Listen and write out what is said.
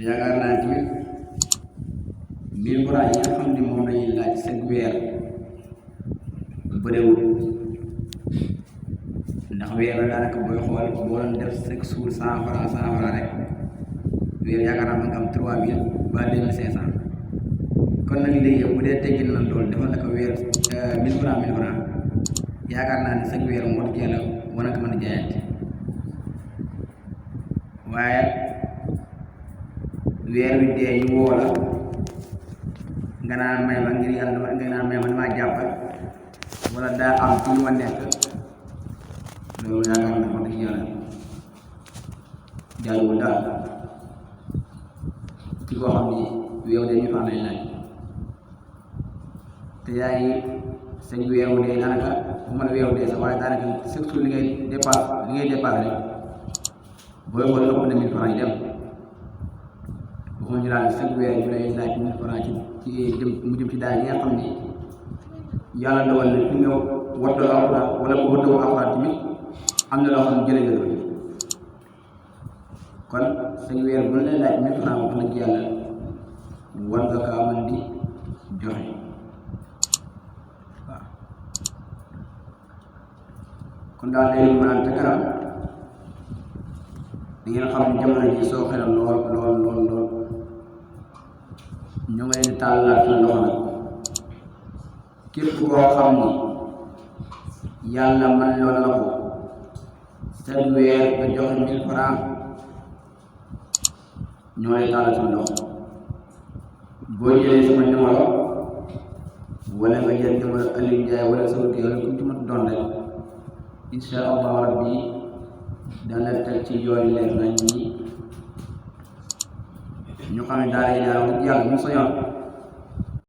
yaakaar naa tamit 1000 francs yi nga xam ne moom lañuy laaj chaque weer bëriwul ndax weer la daanaka booy xool boo doon def chaque jour 100 francs rek weer yaakaar naa ma nga am 3000 ba 2500 kon nag léegi bu dee teggin na loolu defal na ko weer 1000 francs yaakaar naa ne chaque weer moo teel a war a ko mën a jaayante waaye weer wi dee ñu woo la nga naan may ma ngir yàlla nga naan may ma damaa jàppal wala daa am ci lu ma nekk loolu yaakaar naa wax dëgg yàlla jàllul daal ci koo xam ni weew de ñu fa lay laaj te yaa ngi sa weewu dee daanaka bu ma la weewu dee sax waaye daanaka surtout li ngay dépassé rek booy xool ëpp na 1000 francs yi dem waxuñu ñu daal chaque weer ñu lay laaj 1000 francs ci mu jëm ci daal yi nga xam ni yàlla dogal na fi nga wattoo alxuraan wala bu wattoo alxuraan tamit am na loo xam ne jëlee nga ko kon chaque weer bu lay laaj 1000 francs wax dëgg yàlla war nga kaa mën di joxe waaw kon daal day mën te kanam da ngeen xam ne jamono ji soo xelal lool ñu ngi leen di tàllal ci loxo nag képp koo xam ni yàlla man loolu la ko sa weer nga joxe 1000 francs ñoo lay tàllal ci loxo boo jëlee sama numéro wala nga jël numéro Aliou Ndiaye wala sama kii wala ku ci mën doon rek insha allahu rabbi dana teg ci yoon leen nañ ñi ñu xam ne daal yi daal wax yàlla mu soñoon